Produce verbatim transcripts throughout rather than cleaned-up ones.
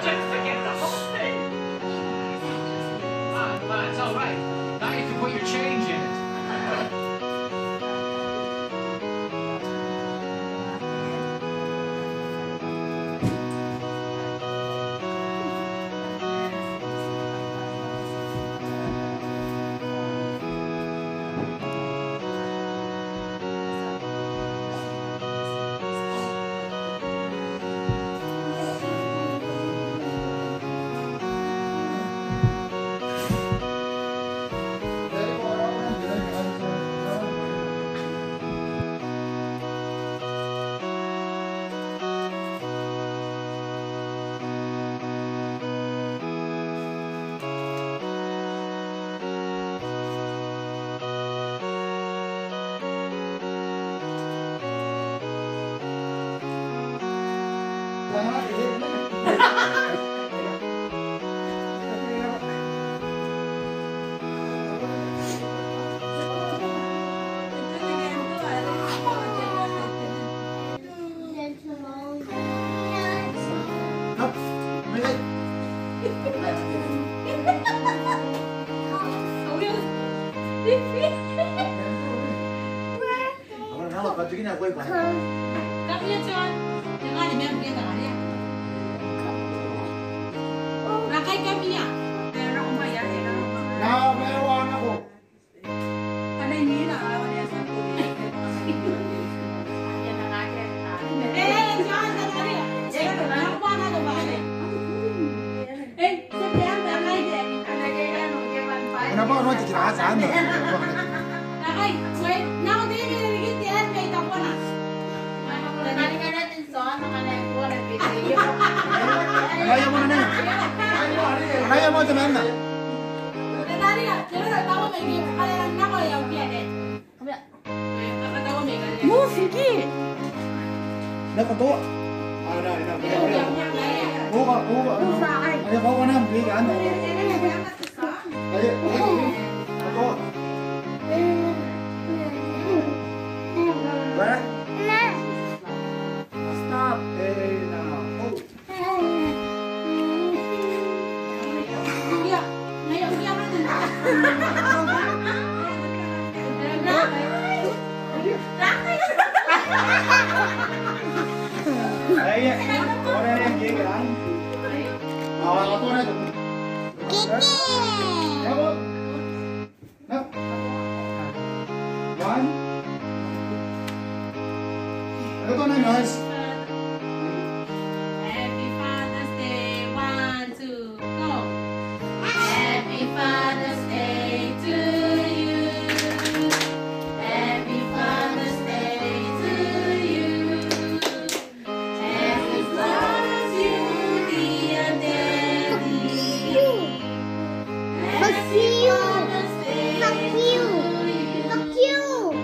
Just forget the whole thing. Come on, come on, it's all right. Now you can put your change in it. Anaia moa temanna. Move, ngke. Nako toa. Ana, ana. Oka, oka. Move, ai. Ai, oka, oka, na, ngke, ana. Ai, oka, oka. Stop. One. Another one, guys. Happy Father's Day. One, two, go. Happy Father's Day to you. Happy Father's Day to you. Happy Father's Day. Fuck you. Fuck you. Fuck you.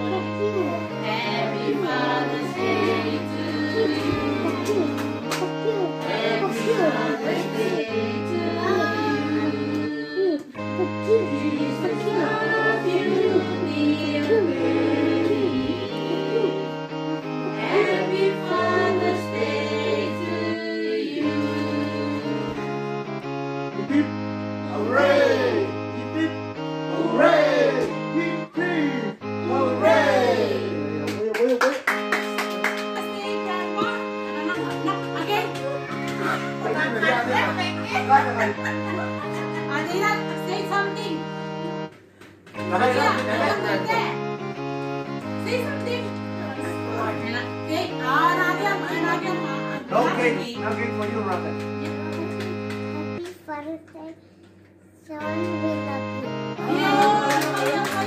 Fuck you. Happy Father's Day to you. Fuck you. Fuck you. Fuck you. Happy Father's Day to you. Happy Father's Day to you. Hip, hip. Hooray! Hip, hip. Hooray! Hip, hip. Hooray! Wait, wait, wait. Adela, say something. Adela, say something. Okay, okay, okay, for you, Robert. Happy Father's Day, son, we love you.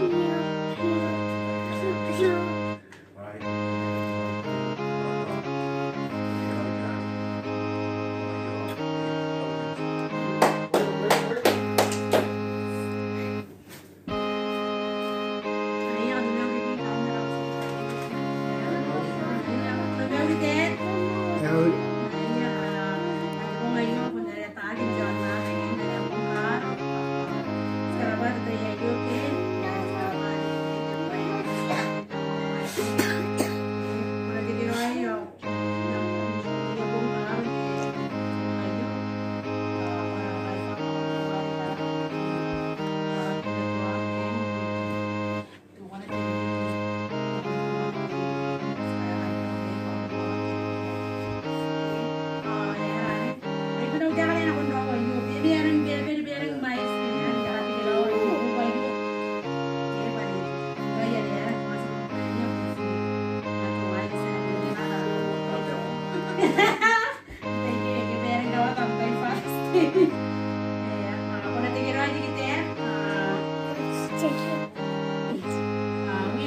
We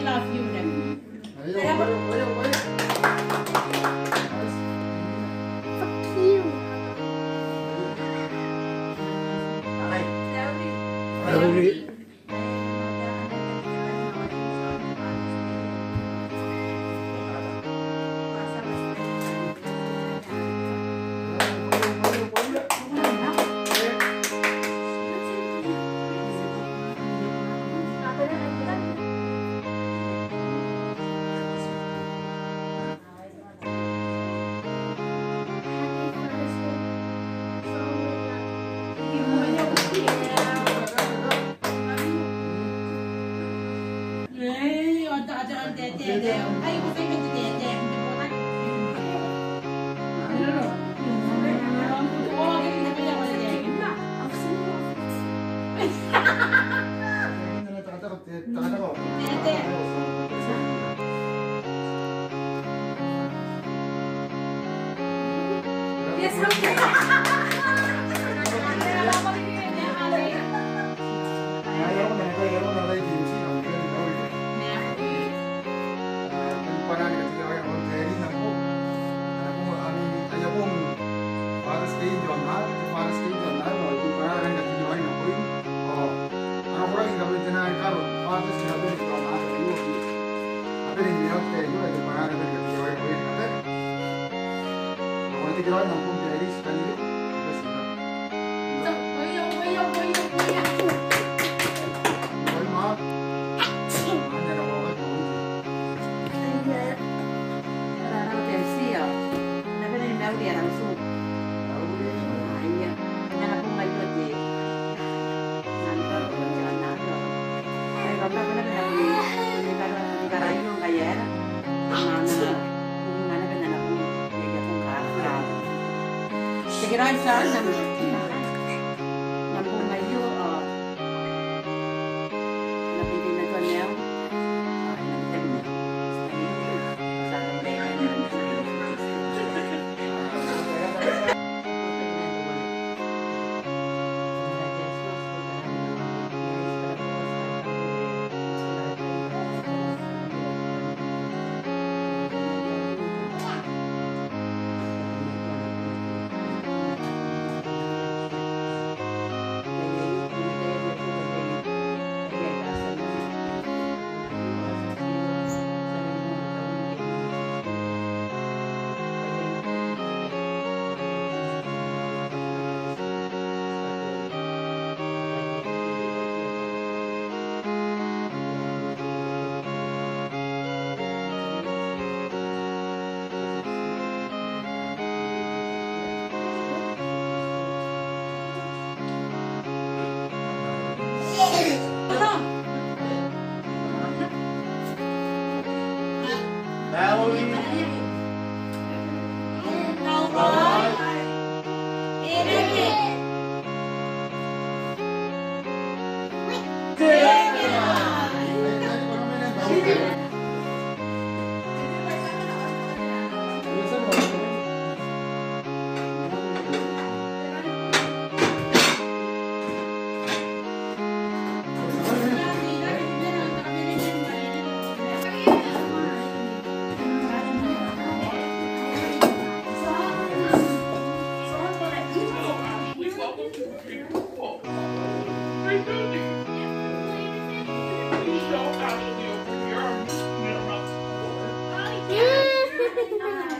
love you, Dad. Fuck you.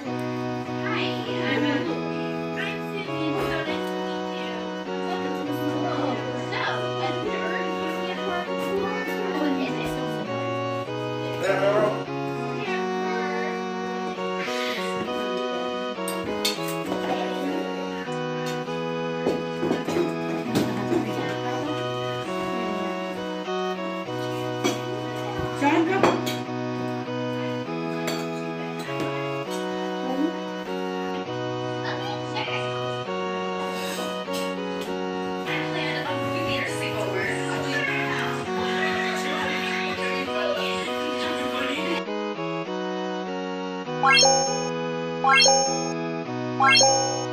Hi, I'm, uh, I'm Susie. So nice to meet you. Welcome to the school. So, what is your, what is it?